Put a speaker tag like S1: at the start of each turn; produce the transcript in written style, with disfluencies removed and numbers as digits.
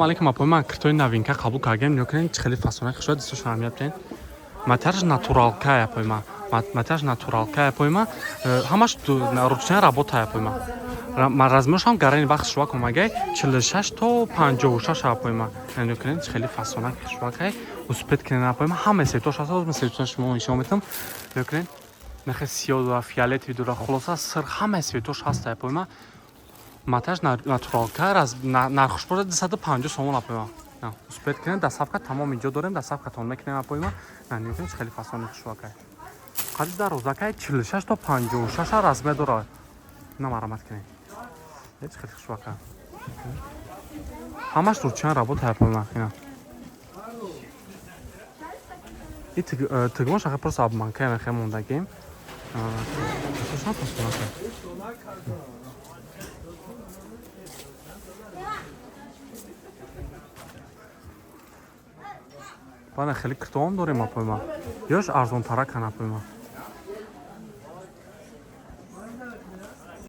S1: Алейкум, апои ман, киртои новинка қабул кардем. Нигоҳ кунед, чӣ хеле фасона шуда. Дастошон аҳамият бидиҳед. Материалш натуралка, апои ман, материалш натуралка, апои ман, ҳамаш ручная работа, апои ман. Размершам гарани вақт шувак омагай 46 то 56, апои ман. Нигоҳ кунед, чӣ хеле фасона шувакай. Успеть кунед, апои ман, ҳамаи цветош ҳаст. Ҳозир цветош шумо нишон метам. Нигоҳ кунед, нахе сиёҳ дора, фиолетовый дора, хулоса, сир, ҳамаи цветош ҳаст, апои ман. Материалш натуралка, нархш бошад 250 сомон, апои ман. Успеть кунед, доставка тамом инҷо дорем, доставкатон мекунем, апои ман. Нигоҳ кунед, чӣ хеле фасони хушвакай. Қади дарозакай 46 то 56 размер дорад. На, марҳамат кунед, чӣ хеле хушвака. Ҳамаш ручная работа, апои ман. Ина и тигмош ахе просто обманка мехе мондагим. Фасонака. Бана, хеле киртоам дорем, апои ман. Ёш арзонтаракан, апои ман.